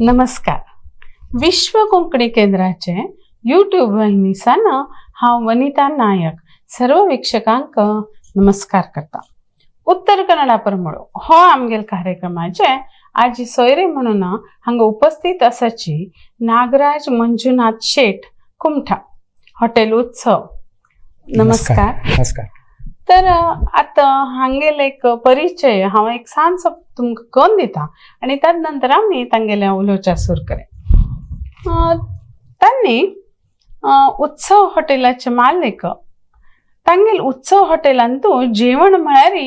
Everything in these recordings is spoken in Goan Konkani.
नमस्कार. विश्व कोंकणी केंद्राचे यूट्यूब वाहिनीसान हांव वनिता नायक सर्व वीक्षकांक नमस्कार करता. उत्तर कन्नडा परमळो हो आमगेल कार्यक्रमाचे आजी सोयरे म्हणून हांगा उपस्थित आसाची नागराज मंजुनाथ शेठ, कुमठा, हॉटेल उत्सव. नमस्कार. नमस्कार. तर आतां हांगेलो एक परिचय हांव एक ल्हानसो तुमकां करून दिता आनी त्याच नंतर आमी तांगेलें उलोवच्या सुरू करें. तांणी उत्सव हॉटेलाचे मालीक. तांगेल उत्सव हॉटेलांतू जेवण म्हळ्यार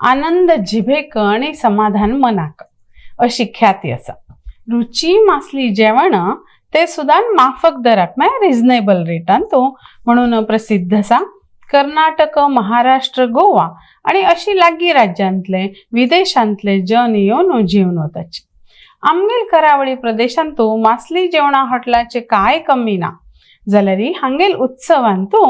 आनंद जिभेक आनी समाधान मनाक अशी ख्याती आसा. रुची मासली जेवण ते सुद्दां माफक दराक, म्हळ्यार रिजनेबल रेटान तूं म्हणून प्रसिद्ध आसा. कर्नाटक, महाराष्ट्र, गोवा आणि अशी लागीं राज्यांतले, विदेशांतले जन येवन जेवन वताचे. आमगेल करावळी प्रदेशांतू मासली जेवणा हॉटेलाचे काय कमी ना जाल्यार हांगेल उत्सवांतू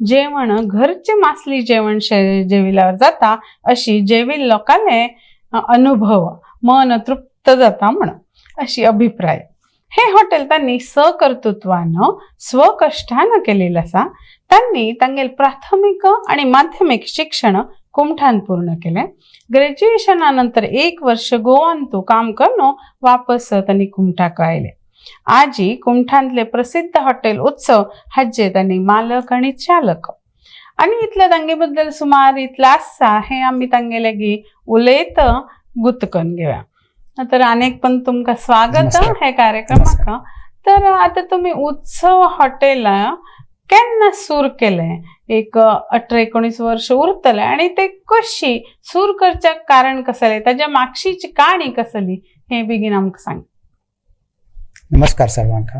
जेवण घरचे मासली जेवण जेविल्यावर जाता अशी जेविल लोकांले अनुभव, मन तृप्त जाता म्हण अशी अभिप्राय. हे हॉटेल त्यांनी स्वकर्तृत्वान, स्वकश्टान केलेलं आसा. त्यांनी तांगेल प्राथमिक आणि माध्यमिक शिक्षण कुमठान पूर्ण केले. ग्रॅज्युएशना नंतर एक वर्ष गोवांतू काम करून वापस त्यांनी कुमठाक आयले. आजी कुमठांतले प्रसिद्ध हॉटेल उत्सव हाजे त्यांनी मालक आणि चालक. आणि इतले तांगे बद्दल सुमार इतलें आसा, हे आमी तांगे लागीं उलयत गुत करून घेवया. तर अनेक पण तुमकां स्वागत नमस्कार. हे कार्यक्रमाक. तर आता तुम्ही उत्सव हॉटेल केन्ना सुरू केलें? एक 18-19 वर्ष उरतलें. आणि ते कशी सुरू करच्याक कारण कसलें, ताज्या मागशीची काणी कसली, हे बेगीन आमकां सांग. नमस्कार सर्वांक.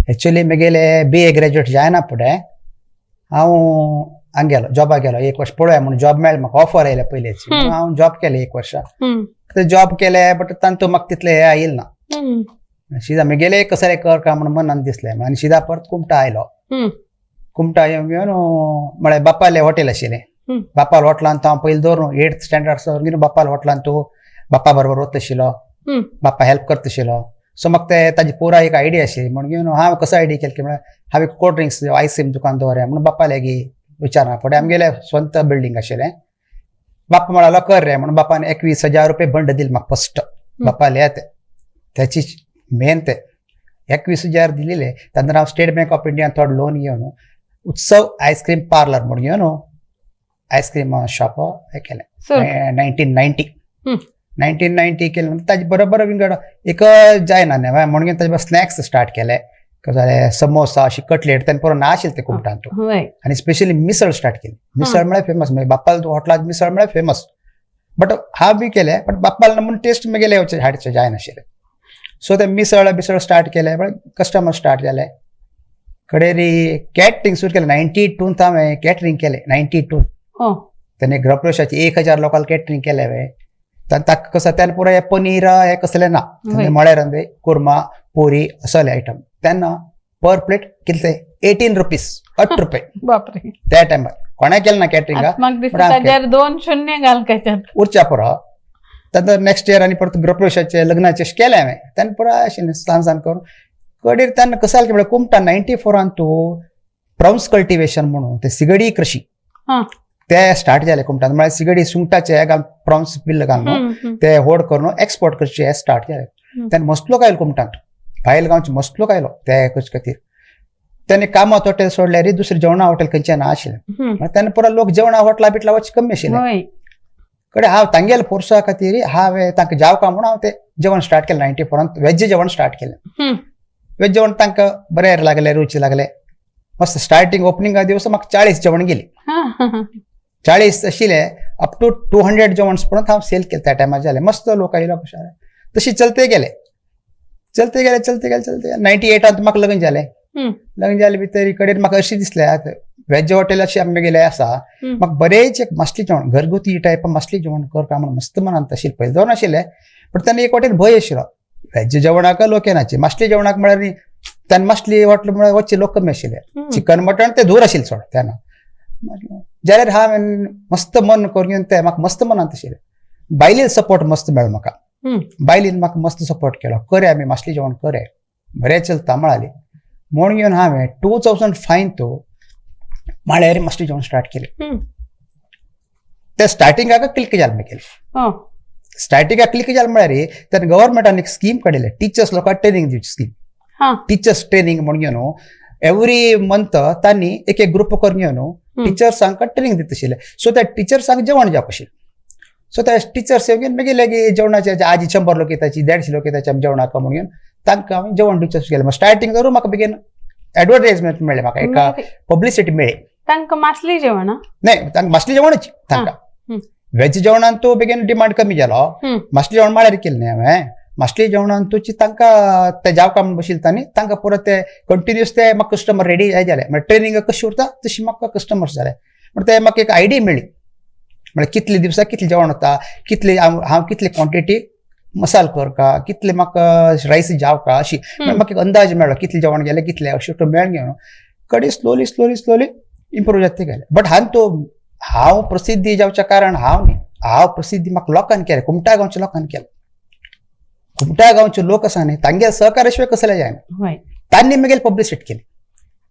एक्चुअली म्हगेले बी ए ग्रॅज्युएट जायना फुडें हांव हांगा गेलो, जॉबाक गेलो. एक वर्ष पळोवया म्हणून जॉब मेळ्ळें म्हाका, ऑफर आयल्या पयलेची. हांव जॉब केलें एक वर्स. ते जॉब केले, बट तांतू म्हाका तितलें हें आयिल्लें ना. शिदा म्हगेले कसलें कर काय म्हणून मनान दिसलें आनी शिदा परत कुमटा आयलो. कुमटा येवन घेवन म्हळ्यार बापालें हॉटेल आशिल्लें. बापाल हॉटेलांत हांव पयलीं दवरून एड्थ स्टँडर्ड सावन बापाल हॉटेलांत तूं बाप्पा बरोबर वता आशिल्लो. बाप्पा हेल्प करता आशिल्लो. सो म्हाका ते ताजी पुरा एक आयडिया आशिल्ली. म्हणून घेवन हांव कसो आयडिया केली की म्हळ्यार हांवें कोल्ड ड्रिंक्स, आयस्क्रीम दुकान दवरया म्हणून बाप्पा लागीं विचारना फुडें आमगेलें स्वंत बिल्डींग आशिल्लें. बाप्पा म्हणालो, कर रे म्हणून. बापान 21,000 रुपये बंड दिले म्हाका फस्ट. बाप्पाले ते त्याची मेन ते 21,000 दिलेले. तेन्ना हांव स्टेट बँक ऑफ इंडियान थोडो लोन घेवन उत्सव आयस्क्रीम पार्लर म्हणून घेवन आयस्क्रीम शॉप हे केलें. सुरू. 1990. 1990 केलें म्हणून ताजे बरोबर विंगड एक जायना न्ही म्हणून ताजे स्नॅक्स स्टार्ट केले. कसं जालें, समोसा अशी कटलेट तेन्ना पुरो ना आशिल्लें ते कुमटांत. आनी स्पेशली मिसळ स्टार्ट केली. मिसळ म्हळ्यार फेमस, मागीर बाप्पाल हॉटेलात मिसळ म्हळ्यार फेमस. बट हांव बी केलें, बट बाप्पाल म्हणून टेस्ट म्हगेले हाडचे जायनाशिल्लें. सो ते मिसळ बिसळ स्टार्ट केले, कस्टमर स्टार्ट जाले. कडेरी कॅटरिंग सुरू केलें. 92 हांवें कॅटरिंग केलें, 92. तेन्ना गृहप्रवेशाचे 1000 लोकांक कॅटरिंग केलें हांवें. ताका कसं तेन्ना पुरो हे पनीर हे कसलें ना. मळ्यार कुर्मा, पुरी असले आयटम. तेन्ना पर प्लेट कितले? 18 रुपीज, 8 रुपये. बापरे! त्या टायमार कोणें केलें ना कॅटरिंग. म्हाका दिसता ताज्यार दोन शून्य घाल त्याच्यात. उरच्या पुरो. तेन्ना नेक्स्ट इयर आनी परत गृहप्रवेशाचे, लग्नाचे अशें केलें हांवें. तेन्ना पुरो अशें सान सान करून कडेर तेन्ना कसं जालें की म्हळ्यार कुमटा 94 तूं प्रॉन्स कल्टिवेशन म्हणून ते सिगडी कृषी ते स्टार्ट जाले कुमटान. म्हळ्यार सिगडी सुंगटाचे हे घालून, प्रॉन्स बिल्ल घालून ते होड करून एक्सपोर्ट करचे हे स्टार्ट जालें. तेन्ना मस्त लोक आयलो कुमटांत, भायल गांवचे मस्त लोक आयलो ते करचे खातीर. तेन्ना कामत हॉटेल सोडल्यार दुसरें जेवणा हॉटेल खंयचें ना आशिल्लें. तेन्ना पुरो लोक जेवणा हॉटेलां बिटलां वचचे कमी आशिल्लें. कडेन हांव तांगेले फोर्सा खातीर हांवें तांकां जावका म्हणून हांव ते जेवण स्टार्ट केलें. 94 वेज जेवण स्टार्ट केलें. वेज जेवण तांकां बरें लागलें, रुची लागलें मस्त. स्टार्टींग ओपनिंगा दिवस म्हाका 40 जेवण गेली. 40 आशिल्ले, अप टू 200 जेवण पर्यंत हांव सेल केलें. त्या टायमार जालें, मस्त लोक आयलो कशें. तशी चलते गेले, चलते गेले, चलते गेले, चलते गेले. 98 म्हाका लग्न जालें. लग्न जालें भितर कडेन म्हाका अशें दिसलें, आतां वेज हॉटेल अशें आमगेलें आसा, म्हाका बरेंच एक मासली जेवण, घरगुती टायप मासली जेवण कर काय म्हणून मस्त मनांत आशिल्लें. पयलीं दवरून आशिल्लें, पण तेन्ना एक वाटेन भंय आशिल्लो. वेज जेवणाक लोक येनाचे, मासली जेवणाक म्हळ्यार न्ही, तेन्ना मासली हॉटेल म्हळ्यार वचचे लोक कमी आशिल्ले. चिकन मटण ते दूर आशिल्लें सोड तेन्ना. जाल्यार हांवें मस्त मन करून घेवन ते म्हाका मस्त मनांत आशिल्लें. बायले सपोर्ट मस्त मेळ्ळो म्हाका. बायलेन म्हाका मस्त सपोर्ट केलो, करे आमी मासली जेवण करे, बरें चलता म्हळाली. म्हणून घेवन हांवें 2005 तो माळ्यार मासली जेवण स्टार्ट केलें. ते स्टार्टिंगाक क्लिक जालें मागीर. स्टार्टिंगाक क्लिक जालें म्हळ्यार तेन्ना गव्हर्मेंटान एक स्कीम काडिल्लें, टिचर्स लोकांक ट्रेनिंग दिवची स्कीम. टिचर्स ट्रेनिंग म्हणून घेवन एवरी मंथ तांणी एक एक ग्रुप करून घेवन टिचर्सांक ट्रेनिंग दिता आशिल्ले. सो त्या टिचर्सांक जेवण जावप आशिल्लें. सो त्या टिचर्स येवन मागीर लागीं जेवणाचे आजी 100 लोक येताची, 150 लोक येताची आमी जेवणाक म्हणून घेवन तांकां हांवें जेवण दिवचें केलें. स्टार्टींग धरून म्हाका बेगीन एडवर्टायजमेंट मेळ्ळें, म्हाका एका पब्लिसिटी मेळ्ळी. तांकां मासली जेवण? नाही, तांकां मासली जेवणच तांकां. वेज जेवणान तो बेगीन डिमांड कमी जालो. मासली जेवण माळ्यार केलें न्ही हांवें. मासली जेवणान तुची तांकां ते जावका म्हूण बशिल्ले तांणी तांकां परत ते कंटिन्युअस ते म्हाका कस्टमर रेडी जाले. म्हळ्यार ट्रेनिंग कशी उरता तशी म्हाका कस्टमर्स जाले. म्हण ते म्हाका एक आयडिया मेळ्ळी, म्हळ्यार कितले दिवसा कितलें जेवण वता, कितले हांव कितली क्वॉन्टिटी मसाल करका, कितले म्हाका रायस जावका अशी म्हाका एक अंदाज मेळ्ळो, कितलें जेवण गेलें कितलें अशें तो मेळ्ळें घेवन कडे स्लोली स्लोली स्लोली इम्प्रूव जाता गेलें. बट हांवें तो हांव प्रसिद्धी जावच्या कारण हांव न्ही, हांव प्रसिद्धी म्हाका लोकांनी केलें, कुमटा गांवच्या लोकांनी केलें. कुमटा गांवचे लोक आसा न्ही, तांगेले सहकार्य शिवाय कसलें जायना, तांणी मागीर पब्लिसिटी केली.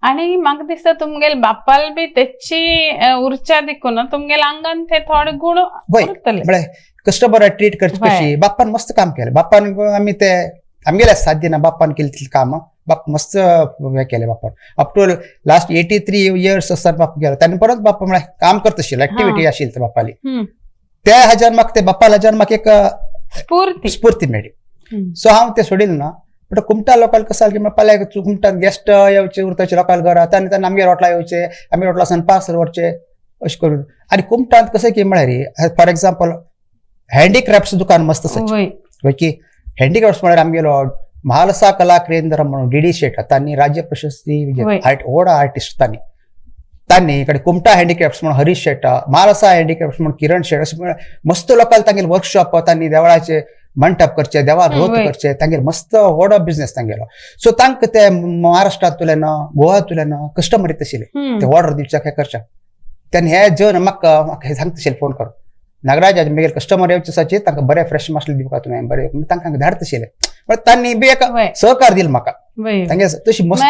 आणि म्हाका दिसता तुमगेले बापाल बी तेची उर्चा देखून तुमगेले आंगान ते थोडे गुण उरतले. म्हळ्यार कस्टमर ट्रीट करची कशी, बाप्पान मस्त काम केलें. बाप्पान आमी ते आमगेले साथ दिना, बाप्पान केली तितलें काम, बाप मस्त हें केलें बाप्पान. अप टू लास्ट 83 इयर्स आसतना बाप गेलो, ताणें परत बाप्पा म्हळ्यार काम करता आशिल्लो, एक्टिविटी आशिल्ली बाप्पाली. त्या हाज्यान म्हाका ते बाप्पा हाज्यान म्हाका एक स्फूर्ती मेळ्ळी. सो हांव ते सोडिल्लें ना. बट कुमटा लोकांक कसं जालें की म्हणपाक लागले, कुमटान गेस्ट येवचे उरताचे लोकांक घरा, तांणी तांणी आमगेर हॉटला येवचे, आमगेर हॉटला सावन पार्सल व्हरचे अशें करून. आनी कुमटांत कशें की म्हळ्यार फॉर एक्झाम्पल हँडीक्राफ्ट्स दुकान मस्त आसा. की हँडीक्राफ्ट्स म्हळ्यार आमगेलो महालसा कला केंद्र म्हणून डी शेट तांणी राज्य प्रशस्ती आर्ट व्हड आर्टिस्ट तांणी, तांणी इकडे कुमटा हँडीक्राफ्ट्स म्हणून हरीश शेट, महालसा हँडीक्राफ्ट्स म्हणून किरण शेट, अशें म्हळ्यार मस्त लोकांक तांगेले वर्कशॉप, तांणी देवळाचे मंटप करचे, देवार रोत करचे, तांगेर मस्त व्हड बिझनेस तांगेलो. सो तांकां ते महाराष्ट्रांतल्यान गोवांतल्यान कस्टमर येता आशिल्ले, ते ऑर्डर दिवच्याक हें करच्याक. तेन्ना हे जन म्हाका म्हाका हें सांगता आशिल्ले फोन करून, नागराज मागीर कस्टमर येवचे आसाचे तांकां बरें फ्रेश मासले दिवका तुवें, बरें तांकां धाडता आशिल्ले. पण तांणी बी एक सहकार दिलो म्हाका, तांगे तशी मस्त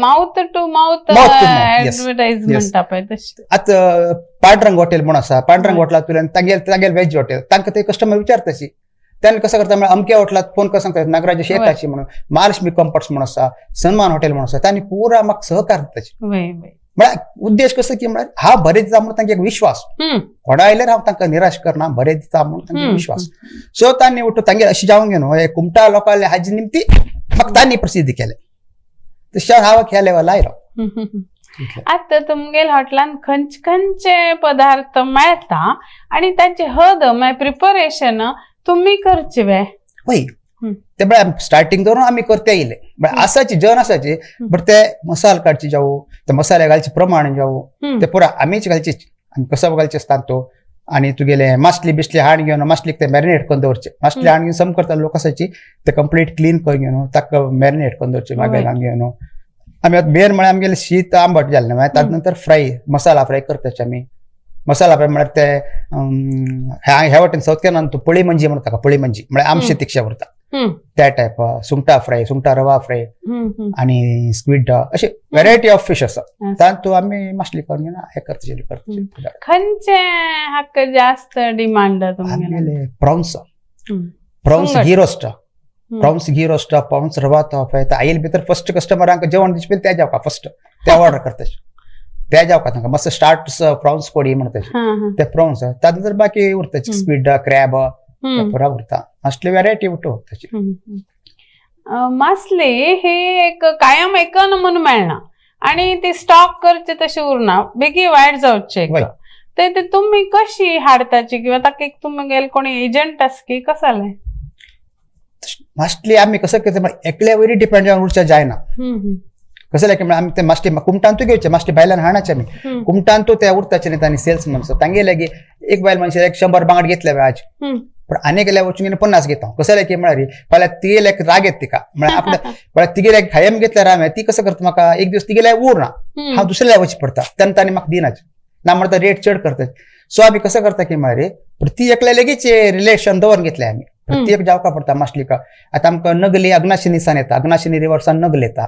माउथ टू माउथ ऍडव्हर्टायजमेंट पळय तशी. आतां पांडुरंग हॉटेल म्हणून आसा, पांडुरंग हॉटेलांतल्यान तांगेल तांगेल वेज हॉटेल, तांकां ते कस्टमर विचारताशी तेन्ना कसं करता म्हळ्यार अमक्या हॉटेलात फोन करून सांगतात नागराज येताची म्हणून, महालक्ष्मी कम्फर्ट्स म्हणून आसा, सन्मान हॉटेल म्हणून आसा, तांणी पुरा म्हाका सहकार दिताची. म्हळ्यार उद्देश कसो की म्हळ्यार हांव बरें दिता म्हणून तांकां एक विश्वास, कोणा आयल्यार हांव तांकां निराश करना, बरें दिता म्हणून तांकां विश्वास. सो तांणी उठून तांगेर अशें जावन घेवन हे कुमटा लोकांले हाजी निमती म्हाका तांणी प्रसिद्धी केलें, तशें हांव ह्या लेवला आयलो. आतां तुमगेले हॉटेलान खंयचे खंयचे पदार्थ मेळटा आनी तांचे हद मागीर प्रिपरेशन तुम्ही करचे वे? हय, ते म्हळ्यार स्टार्टींग धरून आमी करते येयले, म्हळ्यार आसाची जन आसाची, बट ते मसाल काडचे जावं, ते मसाले घालचे प्रमाण जावं, ते पुरा आमीच घालचे, आमी कसो घालचे आसता तो. आनी तुगेले मासली बिसली हाड घेवन मासलीक ते मॅरिनेट करून दवरचे, मासली हाड घेवन सम करता लोक आसाची ते कंप्लीट क्लीन करून घेवन ताका मॅरिनेट करून दवरचे. मागीर आमी घेवन आमी आतां मेन म्हळ्यार आमगेलें शीत आंबट जालें, मागीर ताजे नंतर फ्राय मसाला फ्राय करताचे आमी. मसाला फ्राय म्हळ्यार ते ह्या वाटेन सावथ केरळान तूं पळी मंजी म्हणटा ताका, पळी मंजी म्हळ्यार आमशे तिक्षा उरता त्या टायप, सुंगटा फ्राय, सुंगटा रवा फ्राय आणि स्क्वीड, असे व्हेरायटी ऑफ फिश आसा, तातूंत आमी मासली करून घेवन हें करता करता. खंयचे हाका जास्त डिमांड? आमगेले prawns, prawns ghee roast, prawns ghee roast, prawns rava fry. आयल भितर फर्स्ट कस्टमरांक जेवण दिवचे पयलीं ते जावका फर्स्ट, ते ऑर्डर करता, ते जावका तांकां मस्त स्टार्ट प्रॉन्स कोडी म्हणटा ते प्रॉन्स, तातूंत नंतर बाकी उरता स्क्वीड, क्रॅब पुरा उरता, असले व्हेरायटी उरता ताची. मासली ही एक कायम एक नमुनो मेळना आनी ती स्टॉक करचे तशी उरना, बेगीन वायट जावचे. ते तुम्ही कशी हाडताची किंवा ताका एक तुमगेले कोणी एजंट आसा की कसं जालें? मासली आमी कसं करता म्हळ्यार एकल्या वयर डिपेंड जावन उरच्या जायना. कसं जालें की म्हळ्यार आमी ते मासली कुमटांतूय घेवचे, मासली भायल्यान हाडचे आमी कुमटांतू ते उरताचे न्ही, तांणी सेल्समन तांगेले लागीं एक बायल मनशे 100 बांगडे घेतले आज, पण आनी गेल्या वचून 50 घेता. कसं जालें की म्हळ्यार फाल्यां तिगेले राग येता तिका, म्हळ्यार आपल्या म्हळ्यार तिगेले खायम घेतल्यार हांवें ती कसं करता म्हाका एक दीस तिगेले उरना, हांव दुसऱ्या वचचें पडटा, तेन्ना तांणी म्हाका दिनाच ना म्हणटा रेट चड करता. सो आमी कसं करता की म्हळ्यार ती एकल्या लेगीच रिलेशन दवरून घेतले आमी, प्रत्येक जावका पडटा मासली. आतां आमकां नगली अग्नाशिनी सान येता, अग्नाशिनी रिवर्सान नगल येता.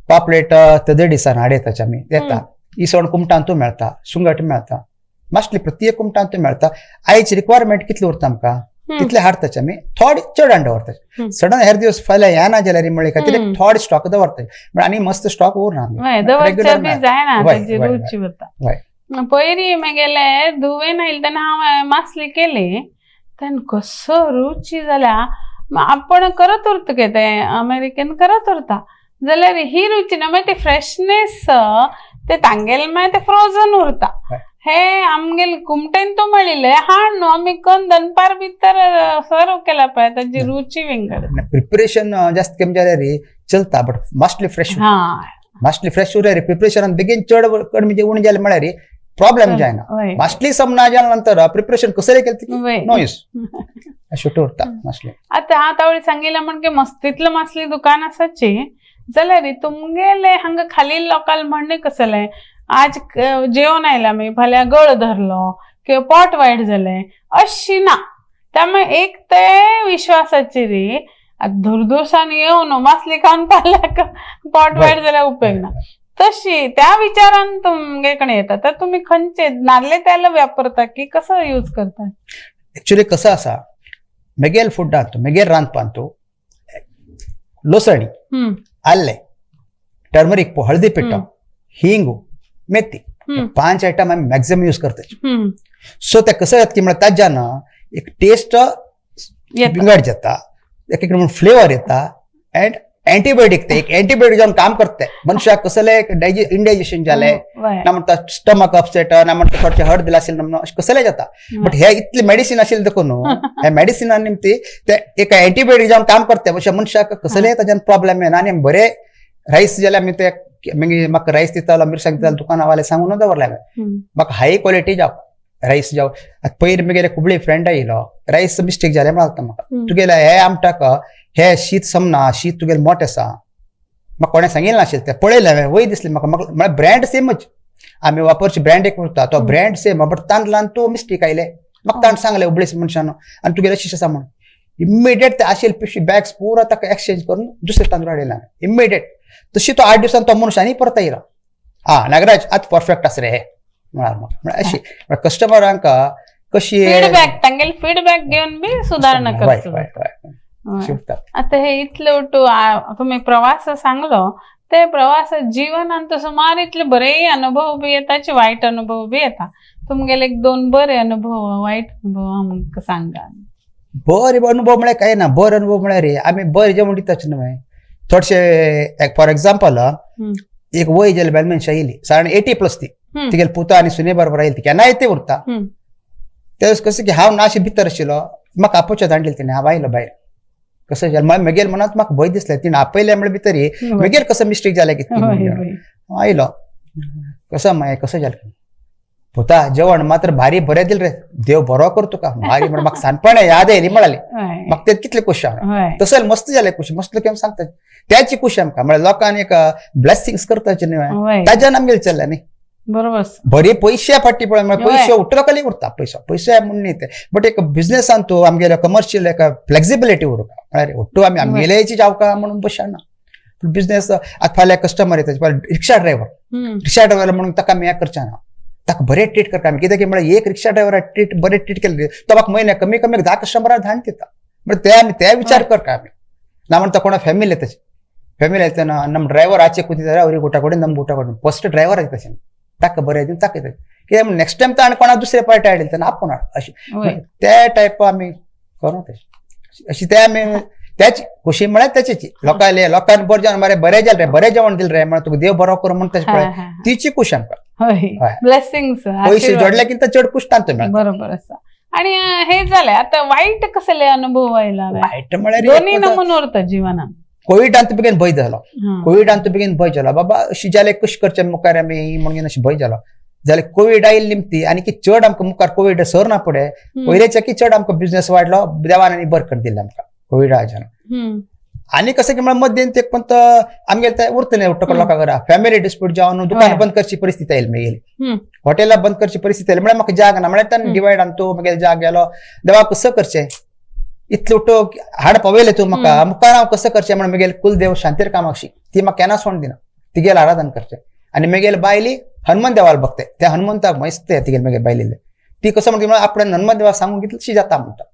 पापलेट तदेडी सान हाड येताच आमी येता. इसवण कुमटांतू मेळटा, सुंगट मेळटा, मासली प्रत्येक कुमटांतू मेळटा. आयची रिक्वायरमेंट कितली उरता आमकां तितले हाडताच आमी, थोडे चड हाडून दवरता. सडन हेर दिवस फाल्यां येना जाल्यार म्हळ्ळे खातीर थोडे स्टॉक दवरता, पण आनी मस्त स्टॉक उरना. वय, दवरचे बी जायना, तेजी रुची वता. पयरी मेगेले धुवेन आयले तेन्ना हांवें मासली केली तेन्ना कसो रुची जाल्या. आपण करत उरता के तें अमेरिकेन करत उरता जाल्यार ही रुची ना. मागीर ती फ्रेशनेस ते तांगेले मागीर ते फ्रोजन उरता. हे आमगेले कुमटेन तो मेळिल्ले हाड न्हू आमी कन्न दनपार भितर सर्व केला पळय, ताजी रुची विंगड. प्रिपरेशन जास्त कमी जाल्यार चलता, बट मास्टली फ्रेश. मास्टली फ्रेश उरल्यार प्रिपरेशन बेगीन चड कमी उणें जालें म्हळ्यार प्रॉब्लेम जायना. मास्टली समना जाल्या नंतर प्रिपरेशन कसले केलें, नो यूज, अशें उरता मासली. आतां हांव तावळी सांगिल्लें म्हणजे मस्तीतलें मासली दुकान आसाची जाल्यार तुमगेले हांगा खाली लोकाल म्हणणें कसलें, आज जेवण आयला आमी, फाल्यां गळ धरलो किंवा पोट वायट जालें अशी ना. त्यामुळे एक ते विश्वासाची री दुरदुरसान येवन मासली खावन फाल्यां पोट वायट जाल्यार उपयोग ना. तशी त्या विचारान तुमगे कडेन येता तर तुमी खंयचे नाल्ले तेल वापरता की कसो यूज करता? एक्चुअली कसं आसा, मेगेल फुडांत, मेगेल रांदपांत लोसणी, आल्लें, टर्मरीक, हळदी पिठो, हिंग, मेथी, पांच आयटम आमी मॅक्झिमम यूज करता. सो ते कसं जाता की म्हळ्यार ताज्यान एक टेस्ट विंगड जाता, एक एक फ्लेवर येता अँड अँटीबायोटीक, ते एक अँटीबायोटीक जावन काम करते. मनशाक कसले इंडायजेशन जालें ना म्हणटा, स्टमक अपसेट ना म्हणटा, थोडशें हळद दिलां आशिल्लें म्हणून अशें कसलें जाता. बट हे इतले मेडिसिन आशिल्लें देखून हे मेडिसिना निमती ते एक अँटीबायोटीक जावन काम करते. अशें मनशाक कसलेय ताज्यान प्रॉब्लेम येना. आनी बरे रायस जाल्यार आमी ते मागीर म्हाका रायस दितालो, मिरसांग दितालो, दुकानावाले सांगून दवरले हांवें, म्हाका हाय क्वॉलिटी जावं रायस जावं. आतां पयर म्हगेले कुबळे फ्रेंड आयलो, रायस मिस्टेक जालें म्हणता म्हाका, तुगेले हे आमटाक हे शीत समना, शीत तुगेलें मोटें आसा. म्हाका कोणें सांगिल्लें नाशिल्लें, तें पळयलें हांवें, वय दिसलें म्हाका. म्हाका म्हळ्यार ब्रँड सेमच आमी वापरचे, ब्रँड एक उरता तो ब्रँड सेम, बट तांदळान तो मिस्टेक आयले. म्हाका ताणें सांगलें हुबळीस मनशान आनी तुगेलें अशें आसा म्हणून. इमिडिएट ते आशिल्ले पिशवी बॅग्स पुरा ताका एक्सचेंज करून दुसरे तांदूळ हाडले हांवें इमिडिएट. तशी तो 8 दिवसान तो मनीस आनी परत येयलो, आं नागराज आतां परफेक्ट आसा रे हे म्हळ्यार म्हाका. म्हळ्यार अशी म्हळ्यार कस्टमरांक कशी फीडबॅक, तांगेले फीडबॅक घेवन बी सुदारणा करचो. शिवता. आता हे इतले ಒಟ್ಟು तुम्ही प्रवास सांगलो, ते प्रवास जीवनात सुमार इतले बरे अनुभव बी येता, वाईट अनुभव बी येता. तुमगेले एक दोन बरे अनुभव, वाईट अनुभव आमकां सांगा. बरे अनुभव म्हळ्यार काय ना, बरे अनुभव म्हळ्यार आमी बरे जेवण दिताच न्हय थोडशे. फॉर एक्झाम्पल, एक वय जाल्ले बायल मनशां येयली, साधारण 80+ ती. तिगेले पुता आनी सुने बरोबर आयली. ती केन्नाय ते उरता. ते दीस कशें की हांव नाशे भितर आशिल्लो, म्हाका आपोवचें धाडलें तिणें. हांव आयलो भायर, कसं जालें म्हळ्यार म्हगेले मनांत म्हाका भंय दिसलें, तिणें आपयलें म्हळ्यार भितर म्हगेर कसं मिस्टेक जालें कितें. हांव आयलो, कसं मागीर कसं जालें पुता, जेवण मात्र भारी बरें दिलें रे, देव बरो कर तुका भारी. म्हण म्हाका सानपणा याद येयली म्हळाली. म्हाका ते कितले खुश हांव. तसं मस्त जालें, खुशी मस्त केम सांगता त्याची खुशी आमकां. म्हळ्यार लोकांनी एक ब्लेसिंग्स करताचे न्हय, ताज्यान आमगेलें चल्लें न्ही. बरे पयशे फाटी पळय म्हळ्यार पयशे उठलो खाली उरता, पयसो पयशे म्हणून न्ही ते, बट एक बिझनेसान तूं आमगेले कमर्शियल एक फ्लेक्सिबिलिटी उरता. म्हळ्यार ಒಟ್ಟು आमी आमगेलेची जावका म्हणून बसना बिझनेस. आतां फाल्यां कस्टमर येता, रिक्षा ड्रायव्हर, रिक्षा ड्रायव्हर म्हणून ताका आमी हें करचे ना, ताका बरें ट्रीट करता आमी. कित्याक म्हळ्यार एक रिक्षा ड्रायव्हराक ट्रीट बरें ट्रीट केलें तो म्हाका म्हयन्याक कमी कमी 10 कस्टमराक धाडून दिता. म्हळ्यार ते आमी ते विचार करता आमी. ना म्हणटा कोणा ಫ್ಯಾಮಿಲಿ येता, ಫ್ಯಾಮಿಲಿ ಆಯ್ತಾನ ನಮ್ಮ ಡ್ರೈವರ್ ಆಚೆ ಕೂತಿದ್ದಾರೆ, ಅವ್ರಿಗೆ ಊಟ ಕೊಡಿ, ನಮ್ಗೆ ಊಟ ಕೊಡಿ. ಫಸ್ಟ್ ಡ್ರೈವರ್ ಆಯ್ತು, ताका बरें दिवन ताकयता. कित्याक नेक्स्ट टायम ताणें कोणा दुसरे पार्टी हाडले तेन्ना आपूण हाड अशें ते टायप आमी करूं तशें. अशी ते आमी त्याच खुशी म्हळ्यार त्याची लोकांले लोकांनी बरें जेवण मरे बरें जालें रे, बरें जेवण दिलें रे म्हळ्यार तुका देव बरो करूं म्हण तशें पळय तिची खुशी आमकां. ब्लेसिंग. पयशे जोडले की चड खुश तांचो मेळटा. बरोबर आसा. आणि हे जालें, आतां वायट कसले अनुभव आयला? वायट म्हळ्यार दोन्ही नमून उरता जिवनात. कोविडांत बेगीन भंय जालो. कोविडांत बेगीन भंय जालो, बाबा अशी जालें कशें करचें मुखार आमी म्हणून अशें भंय जालो. जाल्यार कोवीड आयिल्ली निमती आनी की चड आमकां मुखार कोवीड सरना फुडें पयलेच्या की चड आमकां बिझनेस वाडलो. देवान आनी बरकत दिल्लें आमकां कोविडाच्यान. आनी कशें की म्हळ्यार मद्येन ते पण आमगेले ते उरता न्ही उठ्ठा लोकां घरा फॅमिली डिस्प्यूट जावन दुकान बंद करची परिस्थिती आयली मागीर, हॉटेलां बंद करची परिस्थिती आयली. म्हळ्यार म्हाका जाग ना, म्हळ्यार ताणें डिवायड आनी तूं मागीर जाग गेलो. देवा कसो करचें इतलो उठो हाड पावयले तूं म्हाका, मुखार हांव कसो करचें म्हण म्हगेले कुलदेव शांतीर कामाक्षी ती म्हाका केन्ना सोड दिना, तिगेल आराधन करचें. आनी म्हगेले बायली हनुमान देवाला बघते, त्या हनुमंताक मस्त तिगेले म्हगेले बायलेले ती कसं म्हणटा म्हळ्यार आपणें हनुमान देवाक सांगून कितलीशी जाता म्हणटा.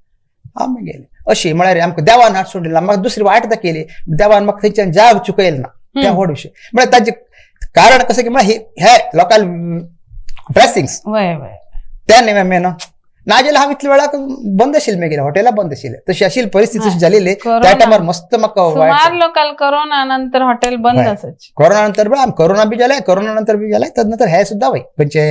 हांव म्हगेले अशी म्हळ्यार आमकां देवान हात सोडली ना, म्हाका दुसरी वाट दाखयली देवान, म्हाका थंयच्यान जाग चुकयली ना. त्या व्हड विशय म्हळ्यार ताजें कारण कसं की म्हळ्यार हे लोकांले ब्लेसिंग्स वय वय त्या नेम्यान नाजाल्यार हांव इतल्या वेळाक बंद आशिल्लें, मागीर हॉटेलां बंद आशिल्लें, तशी आशिल्ली परिस्थिती तशी जालेली त्या टायमार मस्त म्हाका वायट. सुमार लोकांक कोरोना नंतर हॉटेल बंद आसाची. कोरोना नंतर बी कोरोना बी जालें, कोरोना नंतर बी जालें, तद नंतर हे सुद्दां वय खंयचे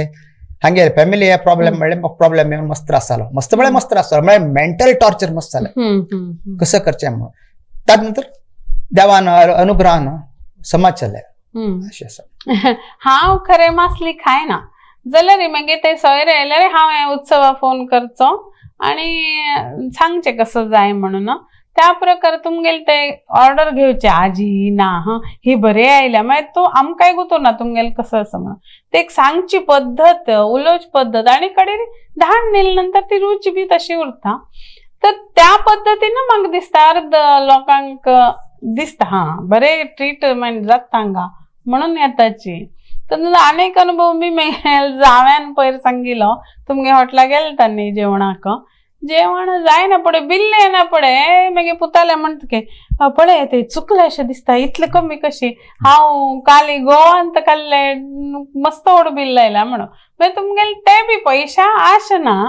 हांगेले फॅमिली हे प्रॉब्लेम म्हणलें म्हाका प्रॉब्लेम येवन मस्त त्रास जालो, मस्त म्हळ्यार मस्त त्रास जालो, म्हळ्यार मेंटल टॉर्चर मस्त जालें, कसं करचें म्हणून. ताज नंतर देवान अनुग्रहान समाज चल्ले अशें आसा. हांव खरें मासली खायना जाल्यार मागीर ते सोयरे आयल्यार हांव हे उत्सवा फोन करचो आनी सांगचें कसो जाय म्हणून. त्या प्रकार तुमगेले ते ऑर्डर घेवचे आजी ना हां ही बरे आयल्या, मागीर तूं आमकांय गुतो ना तुमगेले कसो आसा म्हणून. ते एक सांगची पद्दत, उलोवची पद्दत आनी कडेन धाड नेले नंतर ती रुची बी तशी उरता. तर त्या पद्दतीन म्हाका दिसता अर्द लोकांक दिसता हां बरें ट्रिटमेंट जाता हांगा म्हणून येताची. तर अनेक अनुभव बी मेळ जाव्यान पयर सांगिलो, तुमगे हॉटेला गेले तांणी जेवणाक, जेवण जायना पळय बिल्ल येना पळय, मागीर पुताले म्हणटा की पळय ते चुकलें अशें दिसता, इतलें कमी कशी, हांव काली गोवान काडले मस्त व्हड बिल्ल आयला म्हणून. मागीर तुमगेले ते बी पयशा आश ना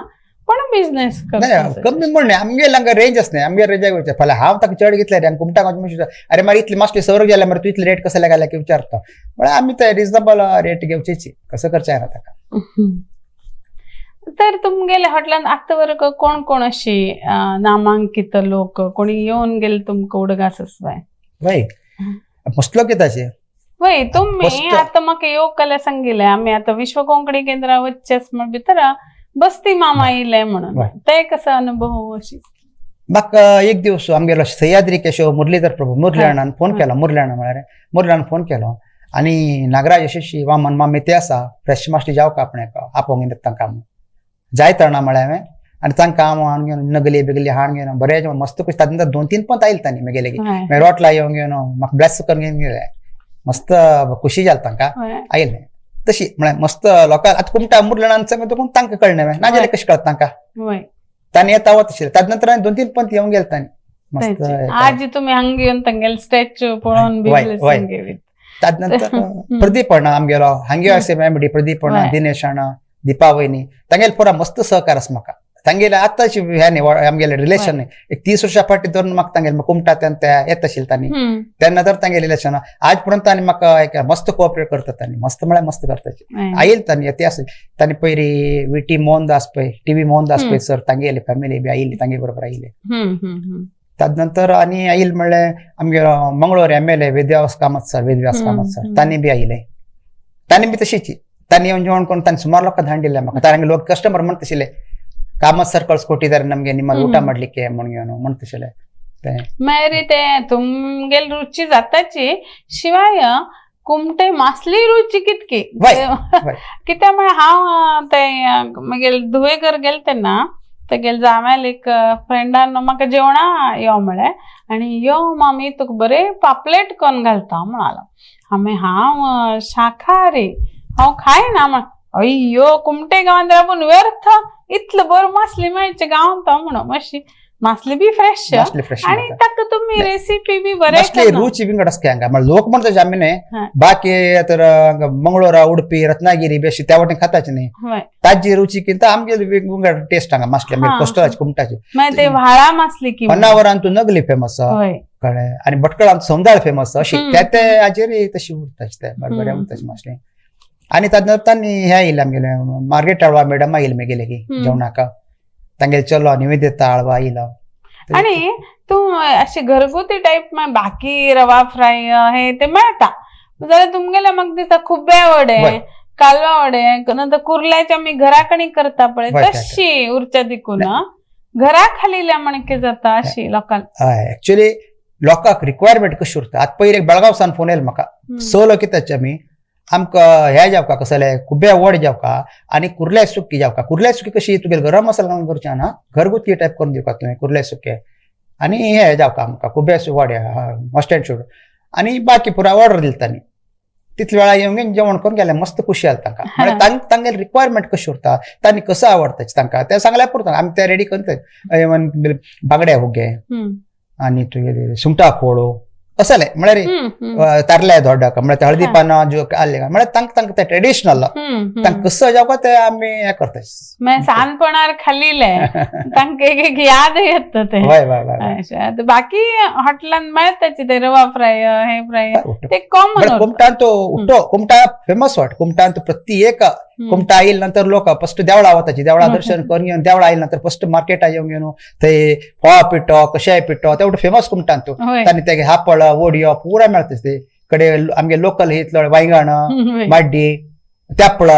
पण बिझनेस नाही कमी म्हण आमगेले हांगा रेंज आसना, आमगे रेंजाक वयचें फाल्यां हांव ताका चड घेतले रे कुमटाक वचून अरे मागीर इतली मासली सवर गेल्या मरे तूं इतली रेट कसो घाल्या की विचारता, म्हळ्यार आमी ते रिजनेबल रेट घेवचेची, कसं करचें ना ताका. तर तुमगेले हॉटेलान आतां वरक कोण कोण अशी नामांकित लोक कोणी येवन गेले तुमकां उडगास आसवाय? वय मस्त लोक येताचे. वय तुम्ही आतां म्हाका येवंक जाल्यार सांगिल्लें, आमी आतां विश्व कोंकणी केंद्रा वचचेच म्हण भितर बस्ती मामा येयले म्हणून, ते कसो अनुभव अशी? म्हाका एक दिवस आमगेलो सह्याद्री केशव मुरलीधर प्रभू मुरल्याणान फोन केलो, मुरल्याणा म्हळ्यार मुरल्याणान फोन केलो आनी नागराज यशस्वी वामन मामी ते आसा फ्रेश मासली जावका आपणाक आपोवंक येता तांकां म्हणून जाय तरणां म्हळ्यार हांवें आनी तांकां हांव हाडून घेवन नगली बिगली हाडून घेवन बरें मस्त खुश. तातूंत 2-3 पंत आयले तांणी म्हगेले की मागीर रोटला येवन घेवन म्हाका ब्लेस करून घेवन गेले, मस्त खुशी जाली तांकां आयले तशी म्हळ्यार मस्त लोकांक. आतां कुमटा मुरल्याणान सांगता तुका तांकां कळना नाजाल्यार कशें कळटा तांकां, तांणी येता वता आशिल्लें. ताजे नंतर 2-3 पंत येवन गेले तांणी मस्त. आज तुमी हांगा येवन तांगेले स्टॅच्यू पळोवन बी. ताजे नंतर प्रदीप अण्णा आमगेलो हांगे आसा एमडी प्रदीप अण्णा, दिनेश अण्णा, दीपावयनी तांगेले पुरा मस्त सहकार आसा म्हाका. तांगेले आतांची हे न्ही आमगेले रिलेशन एक 30 वर्सां फाटीं धरून म्हाका तांगेले कुमटा तेन्ना येता आशिल्ले तांणी, तेन्ना तर तांगेले रिलेशन आज पर्यंत तांणी म्हाका एक मस्त कोऑपरेट करतात तांणी, मस्त म्हळ्यार मस्त करतात. आयल तांणी येते आसा तांणी पयरी व्ही टी मोहनदास पळय, टी व्ही मोहनदास पळय सर, तांगेले फॅमिली बी आयिल्ली तांगे बरोबर आयिल्ले. ताजे नंतर आनी आयल म्हणलें आमगेलो Mangalore M L A Vedvyas Kamat sir, Vedvyas Kamat sir तांणी बी आयिल्ले, तांणी बी तशीच तांणी येवन जेवण करून तांणी सुमार लोकांक धाडून दिले म्हाका. तांगे लोक कस्टमर म्हणटा आशिल्ले ಕಾಮತ್ ಸರ್ ಕಳ್ಸಿಕೊಟ್ಟಿದ್ದಾರೆ ನಮ್ಗೆ ನಿಮ್ಮಲ್ಲಿ ಊಟ ಮಾಡ್ಲಿಕ್ಕೆ म्हणून म्हणतशेले. मागीर ते तुमगेले रुची जाताची शिवाय कुमटे मासली रुची कितकी कित्याक म्हळ्यार हांव ते मागीर धुवेकर गेले तेन्ना तेगेले जावंयल एक फ्रेंडान म्हाका जेवणा यो म्हळें आनी यो मामी तुका बरें पापलेट करून घालता म्हणालो. आमी हांव शाकाहारी हांव खायना म्हण, अय्यो कुमटे गांवांत राबून व्यर्थ इतलं बरं मासली मेळचे गांवांत म्हणून, मातशी मासली बी फ्रेश आणि ताका तुम्ही रेसिपी बी बरे रुची विंगड आसता हांगा. म्हळ्यार लोक म्हणटा आमी न्ही बाकी तर मंगळूर उडपी रत्नागिरी बी अशी त्या वाटेन खाताचे न्ही, ताजी रुची किंत आमगे विंगड टेस्ट हांगा मासली कोस्टलाची कुमटाची. मागीर ते व्हाळा मासली की होन्नावर तूं नगली फेमस कळ्ळें, आनी भटकळांत सौंदाळ फेमस अशी त्या ते हाजेर तशी उरताची ते बरें उरताची मासली. आनी ताजे तांणी हें आयिल्लें आमगेलें मार्गेट आळवा मॅडम आयिल्लें मागीर की जेवणाक, तांगेले चलो निवेदिता आळवा आयलो. आणि तूं अशी घरगुती टायप बाकी रवा फ्राय हे ते मेळटा जाल्यार तुमगेले म्हाका दिसता खुब्या वडे, कालवा वडे, नंतर कुर्ल्याचे आमी घरा कडेन करता पळय तशी उरच्या दिकून घरा खालिल्या म्हणके जाता अशी लोकांक. एक्चुअली लोकांक रिक्वायरमेंट कशी उरता. आतां पयर एक बेळगांव सान फोन येयलो म्हाका, 6 लोक येताचे आमी, आमकां हे जावका कसले खुब्या वड जावका आनी कुर्ल्या सुकी जावका. कुर्ल्या सुकी कशी तुगेले गरम मसाला घालून करचे ना, घरगुती टायप करून दिवका तुवें कुर्ल्या सुके. आनी हे जावका आमकां खुबेस वाड्या मस्ट अँड should आनी बाकी पुरा ऑर्डर दिली तांणी. तितल्या वेळा येवन जेवण करून गेले, मस्त खुशी जाली तांकां. म्हळ्यार तांगेले रिक्वायरमेंट कशी उरता, तांणी कसो आवडटा तांकां ते सांगल्यार पुरता, आमी ते रेडी करतात. इवन बांगड्या हुगे आनी तुगेले सुंगटा फोडो असले, म्हळ्यार तारले दोडक, म्हळ्यार हळदी पानां ज्यो आसले, म्हळ्यार तांकां तांकां ते ट्रेडिशनल तांकां कसो जावपा ते आमी हें करता. सानपणार खाल्लें तांकां एक एक याद येता ते. हय हय हय. बाकी हॉटेलान मेळटाचे ते रवा फ्राय, हे फ्राय, ते कॉमन. कुमटान तो उठो, कुमटा फेमस वाट. कुमटान तो प्रत्येक कुमटा आयल नंतर लोक फस्ट देवळा वताची, देवळा दर्शन करून घेवन देवळा आयल नंतर फस्ट मार्केटा येवन घेवन ते फोवा पिठो, कशाय पिठो, ते फेमस कुमटान तो. तांणी ते हापळ ओडियो पुरा मेळटा ते कडे. आमगे लोकल हितलो वायंगण, माड्डी, त्यापळ,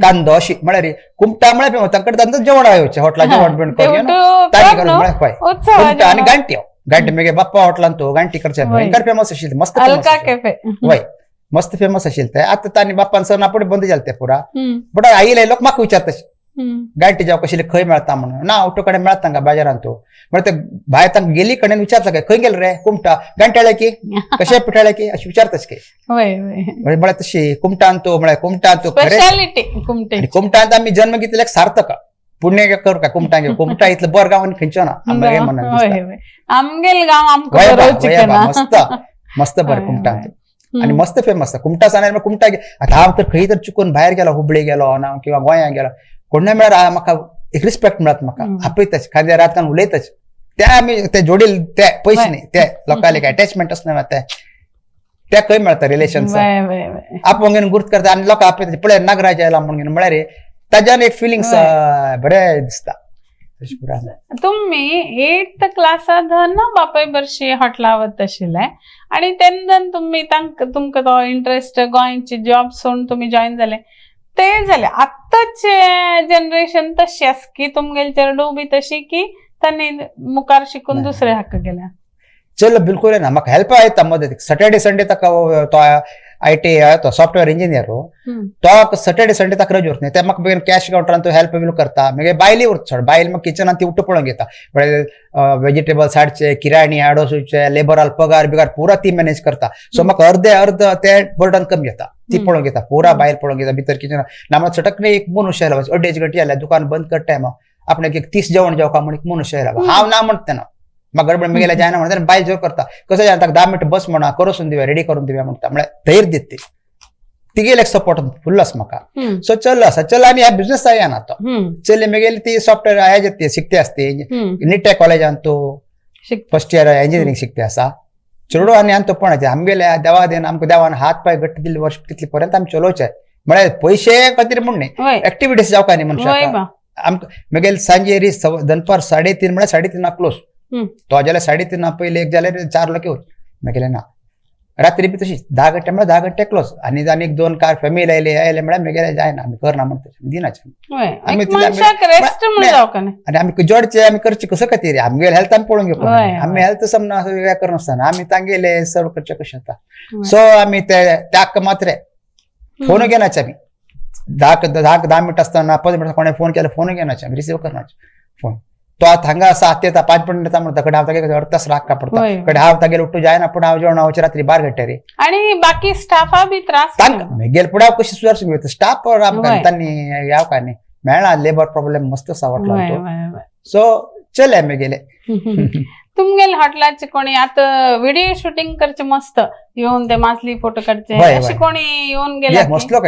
कांदो अशी, म्हळ्यार कुमटा म्हळ्यार फेमस. तांकडे तांकां जेवण येवचें, हॉटेला जेवण बिवण करून तांणी करून म्हळ्यार कुमटा आनी गांठयो. गांठी मागीर बाप्पा हॉटेलान तो गांठी करचे भयंकर फेमस आशिल्ले, मस्त फेमस. वय मस्त फेमस आशिल्ले ते. आतां तांणी बाप्पान सर पुढे बंद जाले ते पुरा. बट आयले लोक म्हाका विचारता गांठी जावं कशी खंय मेळता म्हणून. ना ऑटो कडेन मेळता तांकां बाजारान तो. म्हळ्यार ते भायर तांकां गेली कडेन विचारता काय खंय गेले रे कुमटा गांठ्याळे की कशे पिठाळे की अशें विचारताच की. म्हळ्यार तशी कुमटान तो, म्हळ्यार कुमटान तो स्पेशालिटी. कुमटांत आमी जन्म घेतले सार्थक पुण्य करू का कुमटां. कुमटा इतलं बरं गांव आनी खंयचो ना आमगे मनान. आमगेल गांव आमकां मस्त मस्त बरं कुमटांत आनी मस्त फेमस कुमटा सांगल्यार कुमटा. आतां हांव तर खंय तर चुकून भायर गेलो, हुबळी गेलो ना किंवा गोंया गेलो, कोण मेळ्यार म्हाका एक रिस्पेक्ट मेळत, म्हाका आपयताच, खांद्यार हात घालून उलयताच. ते आमी ते जोडील ते पयशे न्ही, ते लोकांक एक अटॅचमेंट आसना, ते ते खंय मेळता रिलेशन. आपूण घेवन गुर्त करता आनी लोक आपयता, पळय नागराज आयला म्हणून, म्हळ्यार ताज्यान एक फिलिंग्स बरें दिसता. तुम्ही 8th क्लासात ना बापाय बरशी हॉटेला वत आशिल्ले आनी तेन्ना तुम्ही तुमकां तो इंट्रस्ट गोंयची जॉब सोडून तुम्ही जॉईन जाले ते जाले. आत्ताचे जनरेशन तशी आसा की तुमगेले चेडूं बी तशी की तांणी मुखार शिकून दुसरे हाका गेल्या? चल बिलकुल ना, म्हाका हेल्प येता मदत. सॅटर्डे संडे ताका तो I T तो सॉफ्टवेअर इंजिनियर, तो सॅटर्डे संडे ताका रजा उरता. ते म्हाका बेगीन कॅश कावंटरान तो हेल्प बीन करता. मागीर बायली उरता सोड, बायल मागीर किचनान ती उठ्ठो पळोवंक घेता, म्हळ्यार वेजिटेबल्स हाडचे, किराणी हाडोवचे, लेबराल पगार बिगार पुरा ती मॅनेज करता. सो म्हाका अर्दे अर्द ते बर्डन कमी येता, ती पळोवंक घेता पुरा, बायल पळोवंक घेता भितर किचनान. ना म्हणल्यार सटकने एक मनुष्य आयला, 2.5 घंटे जाल्यार दुकान बंद कर टायम आपणाक एक 30 जेवण जेवका म्हण एक मनुष्य आयला. हांव ना म्हणटा तेन्ना म्हाका गडबड मेगेल्या जायना म्हणटा, बायल जोर करता कसं जायना, ताका 10 मिनटं बस म्हणा, करूसून दिवया, रेडी करून दिवया म्हणटा, म्हळ्यार धैर्य दित ती. तिगेले एक सपोर्ट फुल्ल आसा म्हाका. सो चल आसा, चल आनी ह्या बिजनेस येना तो चली मेगेली ती सॉफ्टवेअर आया ती शिकते आसती निट्टे कॉलेजान तो फर्स्ट इयर इंजिनियरींग शिकते आसा. चेडू आनी आनी तो पण आमगेल्या देवा then आमकां देवान हात पांय घट्ट दिल्ले वर्ष तितले पर्यंत आमी चलोवचे, म्हळ्यार पयशे खातीर म्हण न्ही, एक्टिविटीज जावका न्ही मनशाक. आमकां मेगेले सांजे दनपार 3:30 म्हळ्यार 3:30 क्लोज, तो जाल्यार 3:30 पयले एक जाल्यार 4 लोक येवच मेगेले ना. रात्री बी तशीच 10 घंटे म्हळ्यार 10 घंटे क्लोज. आनी आनी एक 2 कार फॅमिली आयले आयले म्हळ्यार मेगेले जायना, आमी करना म्हणटा दिनाचे. आनी आमी जोडचे आमी करचे कसो खातीर आमगेले हेल्थ आमी पळोवंक घेवपा, आमी हेल्थ समना हें करनासतना आमी तांगेले सर्व करचे कशें जाता. सो आमी ते ताका मात्र फोन घेनाचे आमी, 10 मिनटां आसतना 5 मिनटां कोणें फोन केल्यार फोन घेनाचे आमी, रिसीव करनाचे फोन. तो आतां हांगा आसा आतां येता 5 मिनटां येता म्हणटा, कडे हांव तागे अर्द तास राखका पडटा, कडे हांव तागेले उठ्ठू जायना, पूण हांव जेवण वचें रात्री 12 घंटे रे. आनी बाकी स्टाफा बी त्रास मेगेले फुडें हांव कशें सुदारसूंक घेता स्टाफ आमकां तांणी ह्याव काय न्ही मेळना, लेबर प्रॉब्लेम मस्त आसा हॉटेलान तो. सो चले मेगेले. तुमगेले हॉटेलाचे कोणी आतां व्हिडिओ शुटींग करचे मस्त येवन ते मासली फोटो काडचे अशें कोणी येवन गेले? मस्त लोक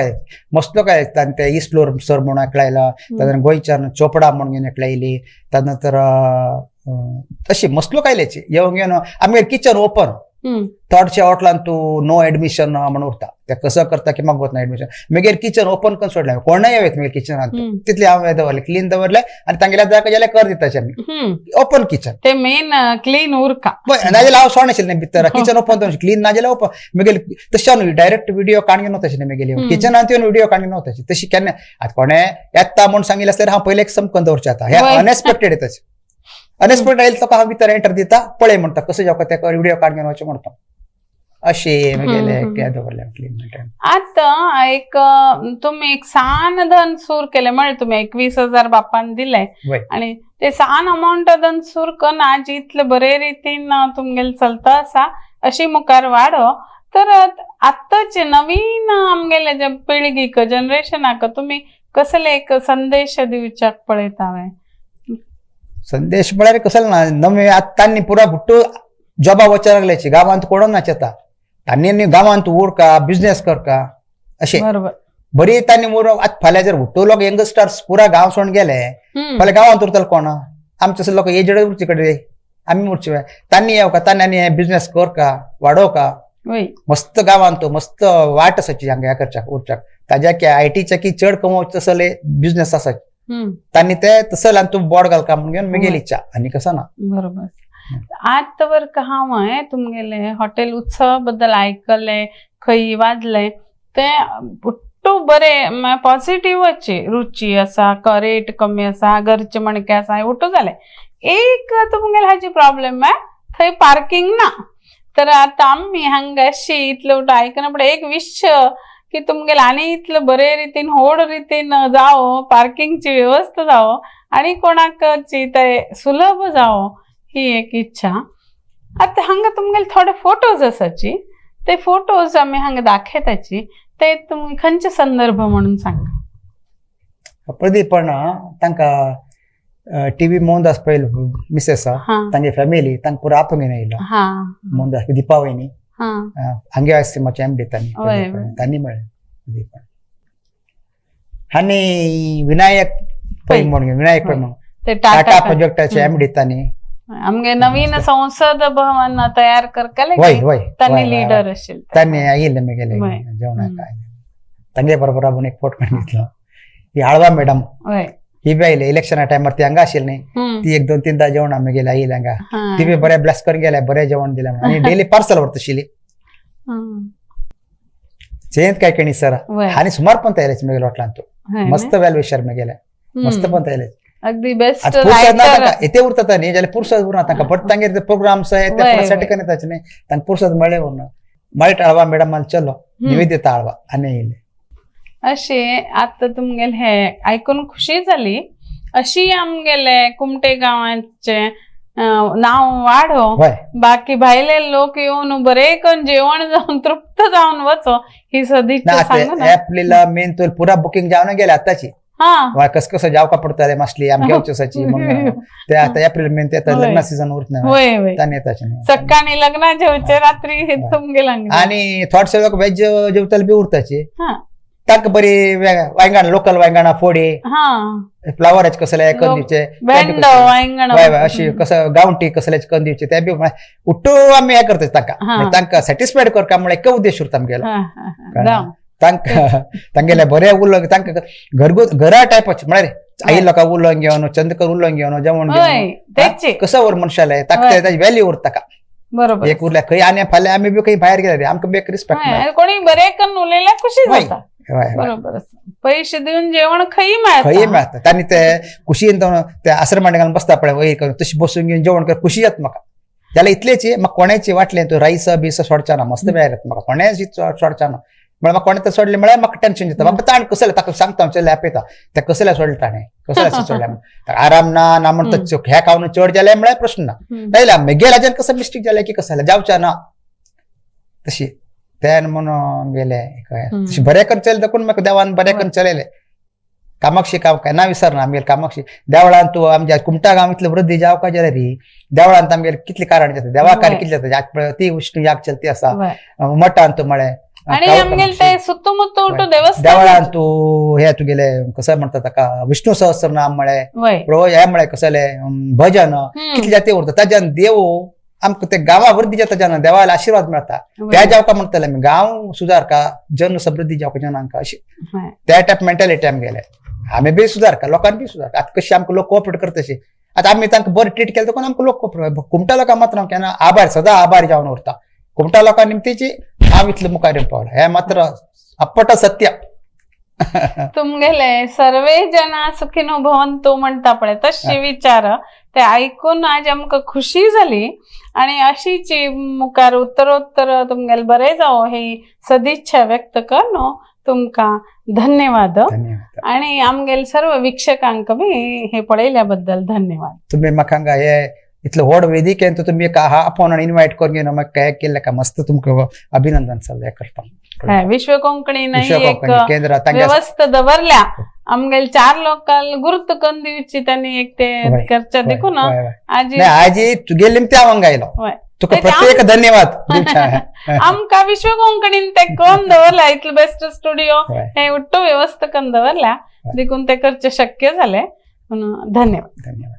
मस्त लोक तांणी ते ईस्ट लोर सर म्हणून एकलो आयला, तातूंत गोंयच्यान चोपडा म्हणून एकले आयली, तातूंत नंतर अशी मस्त लोक आयल्याची येवन घेवन. आमगेर किचन ओपन, थोडशे हॉटेलान तूं नो एडमिशन म्हणून उरता, ते कसो करता की म्हाका ना एडमिशन. मागीर किचन ओपन करून सोडलें, कोणय येत मागीर किचनान, तितलें हांवें दवरलें क्लीन दवरलें आनी तांगेल्या जाका जाल्यार कर दिताचे आमी. ओपन किचन ते मेन क्लीन उरका, नाजाल्यार हांव सोड आशिल्लें भितर, किचन ओपन दवरलें क्लीन नाजाल्यार ओपन मागीर तशें हांव डायरेक्ट व्हिडिओ काडून घेवन वताशें मागीर किचनान येवन व्हिडिओ काडून घेवन वताशें. तशी केन्ना आतां कोणें येता म्हूण सांगिल्लें आसल्यार हांव पयलें एक समकन दवरचें. आतां हें अनएक्सपेक्टेड येताचें, अनएक्सपेक्टेड आयलें तुका हांव भितर एंटर दिता, पळय म्हणटा कसो जावका तेका व्हिडिओ काडून घेवन वचचें म्हणटा. अशें मागीर हम्म. हें दवरलें क्लीन मेंटेन. आता एक तुम्ही एक सान धन सूर केले म्हळे तुम्ही 21,000 बापान दिले वय. आणि ते सान अमाऊंट धन सूर करून आज इतले बरे रितीन तुमगेले चलता आसा अशी मुखार वाडो. तर आत्ताचे नवीन आमगेले जे पिळगीक जनरेशनाक तुम्ही कसले एक संदेश दिवच्याक पळयता वे? संदेश म्हळ्यार कसलो ना नवे आतां तांणी पुरा भुट्टू जॉबा वचपाक लागल्याची गांवांत कोणूच नाच येता तांणी न्ही गांवांत उरका बिजनेस करका अशें बरोबर. बरी तांणी उर. आतां फाल्यां जर भुट्टू लोक यंगस्टर्स पुरा गांव सोडून गेले फाल्यां गांवांत उरतले कोण? आमचे लोक एजड उरचे कडेन आमी उरचे. तांणी येवका तांणी आनी बिजनेस करका वाडोवका. वय. मस्त गांवांत मस्त वाट आसाची हांगा ह्या करच्याक उरच्याक ताज्या की आयटीच्या की चड कमोवचो तसले बिजनेस आसा तांणी ते तसले आनी तूं बोर्ड घालका म्हणून घेवन मेगेली इच्छा आनी कसो ना. बरोबर. आतां वर हांव तुमगेले हॉटेल उत्सवा बद्दल आयकले खंय वाजले ते उट्टू बरे पॉझिटिव्हचे रुची आसा, रेट कमी आसा, घरचे मणके आसा, उट्टू जालें. एक तुमगेले हाजी प्रॉब्लेम थंय पार्किंग ना. तर आतां आमी हांगा अशी इतलें उठो आयकना पण एक विश की तुमगेले आनी इतले बरे रितीन होड रितीन जावो, पार्किंगची व्यवस्था जावो आनी कोणाक ते सुलभ जावो ही एक इच्छा. आतां हांगा तुमगेले थोडे फोटोज आसाची ते फोटोज आमी हांगा दाखयताची ते तुमी खंयचे संदर्भ म्हणून सांगा. प्रदीप पण तांकां टीव्ही मोहनदास पयल मिसेस तांगे फॅमिली तांकां पुरा आपोवंक येयलो मोहनदास दीपावयनी हांगे आयस्क्रीमाचे एम डी तांणी तांणी म्हळें प्रदीप आनी विनायक पै म्हणून विनायक पै म्हणून टाटा प्रोजेक्टाचे एम डी तांणी आमगे नवीन संसद भवन तयार करतले तांणी लिडर आशिल्ले तांणी आयिल्ले मागीर जेवणाक तांगे बरोबर आपूण एक फोटो काडून घेतलो. ही आळवा मॅडम ही बी आयले इलेक्शना टायमार ती हांगा आशिल्ली न्ही ती एक दोन तीनदा जेवण आमी गेले आयिल्ले हांगा ती बी बरें ब्लेस करून गेले बरें जेवण दिलें म्हणून आनी डेली पार्सल व्हरता आशिल्ली. जयंत कायकणी सर आनी सुमार पंत आयले मागीर लोटलांत मस्त वेल विशर मागीर मस्त पंत आयले. अगदी बेस्ट. येते उरता न्ही जाल्यार पुरसद उरना तांकां बट तांगेर प्रोग्राम्स सेट करून येताचे न्ही तांकां पुरसद मेळ्ळे उरना. मागीर आळवा मॅडम आनी चलो निवेदिता आळवा आनी येयले. अशें आतां तुमगेले हे आयकून खुशी जाली. अशी आमगेले कुमटे गांवाचे नांव वाडो, बाकी भायले लोक येवन बरे करून जेवण जावन तृप्त जावन वचो ही सदिच्छा सांगू ना. एप्रिला मेन तो पुरा बुकिंग जावन गेले आताची कस कसं जावका पडताले मासली आमगे वचसाची म्हणून ते आता एप्रिल मेन ते लग्न सीझन उरत ना तांणी येताचे सकाळी लग्न जेवचे रात्री तुमगेले. आनी थोडेसे लोक वेज जेवताले बी उरताचे तांकां बरी वांयगण लोकल वांयगणां फोडी फ्लावराचे कसले करून दिवचे अशी कसं गांवठी कसल्याचे करून दिवचे ते बी उट्टू आमी हें करता तांकां तांकां सॅटिस्फायड करता म्हळ्यार एक उद्देश उरता आमगेलो. तांकां तांगेले बरें उलोवंक तांकां घरगुत घरा टायपाचे म्हळ्यार आई लोकां उलोवंक घेवन चंद्रकर उलोवंक घेवन जेवण घेवन कसो वर मनशाले ताका ताची व्हॅल्यू उरता ताका. बरोबर. एक उरल्या खंय आनी फाल्यां आमी बी खंय भायर गेले आमकां बी एक रिस्पेक्ट कोणी बरें करून उलयल्यार खुशी जाता. बरोबर. पैसे दिवन जेवण खंय मेळटा खंय मेळटा. तांणी ते खुशीन ते आश्रम घालून बसता पळय वयर करून तशी बसून घेवन जेवण कर खुशी येता म्हाका. जाल्यार इतलेच म्हाका कोणाची वाटलें तूं रायस बीस सोडचा ना मस्त मेळ्ळें म्हाका कोणेच सोडचा ना म्हळ्यार म्हाका कोणें तर सोडलें म्हळ्यार म्हाका टेन्शन जाता. म्हाका ताण कसलें ताका सांगता हांव चल आपयता तें कसलें सोडलें ताणें कसलें सोडलें आराम ना ना म्हणटा हें खावन चड जालें म्हळ्यार प्रश्न ना जाल्यार मागीर हाजेन कसं मिस्टेक जालें की कसं जालें जावचें ना तशी तेन म्हणून गेले तशी बरें करून चलयलें देखून म्हाका देवान बरें करून चलयलें. कामाक्षी काम केन्ना विसरना आमगेर कामाक्षी देवळान तूं आमच्या कुमटा गांव इतले वृद्धी जावका जाल्यार री देवळांत आमगेर कितले कारण जाता देवा कार्य कितले जाता ती विष्णू याग चलती आसा मठान तूं म्हळें देवळान तूं हे तुगेले कसं म्हणटा ताका विष्णू सहस्रनाम म्हळें हे म्हळें कसलें भजन कितले जाती उरता ताज्यान देव आमकां ते गांवा वृद्धी जाता जाना देवाला आशीर्वाद मेळटा त्या जावका म्हणटले आमी गांव सुदारका जन समृद्धी जावका जनांका अशी त्या टायप मेंटेलिटी आमगेले आमी बी सुदारका लोकांनी बी सुदारका. आतां कशी आमकां लोक कोऑपरेट करता तशी आतां आमी तांकां बरें ट्रीट केलें देखून आमकां लोक कोऑपरेट कुमटा लोकां मात्र हांव केन्ना आभार सदां आभार जावन उरता. कुमटा लोकां निमतीची हांव इतले मुखार येवन पावला हें मात्र अपट सत्य. तुमगेले सर्वे जना सुखिनो भवन्तु म्हणटा पळय तशे विचार ते आयकून आज आमकां खुशी जाली आनी अशीच मुखार उत्तरोत्तर तुमगेले बरें जावं ही सदिच्छा व्यक्त करून तुमकां धन्यवाद. धन्यवाद. आणि आमगेले सर्व वीक्षकांक बी हे पळयल्या बद्दल धन्यवाद. तुम्ही म्हाका हांगा हे इतलो व्हड वेदिकेन तुमी एक आपोवन आनी इनवायट करून घेवन म्हाका हे केल्लें का मस्त तुमकां अभिनंदन सल्ले करता. हय, विश्व कोंकणी विश्व एक कोंकणी केंद्र तांगे व्यवस्था दवरल्या आमगेले चार लोकांक गुर्त करून दिवची त्यांनी एक ते वय, करच्या देखून वय, वय. आजी नाही आजी तुगेली त्या हांगा आयलो वय. तुका ते प्रत्येक धन्यवाद दिवच्या. आमकां विश्व कोंकणीन ते करून दवरला इतलो बेस्ट स्टुडिओ वय. हे उट्टो व्यवस्था करून दवरल्या देखून ते करचे शक्य जालें म्हणून धन्यवाद. धन्यवाद.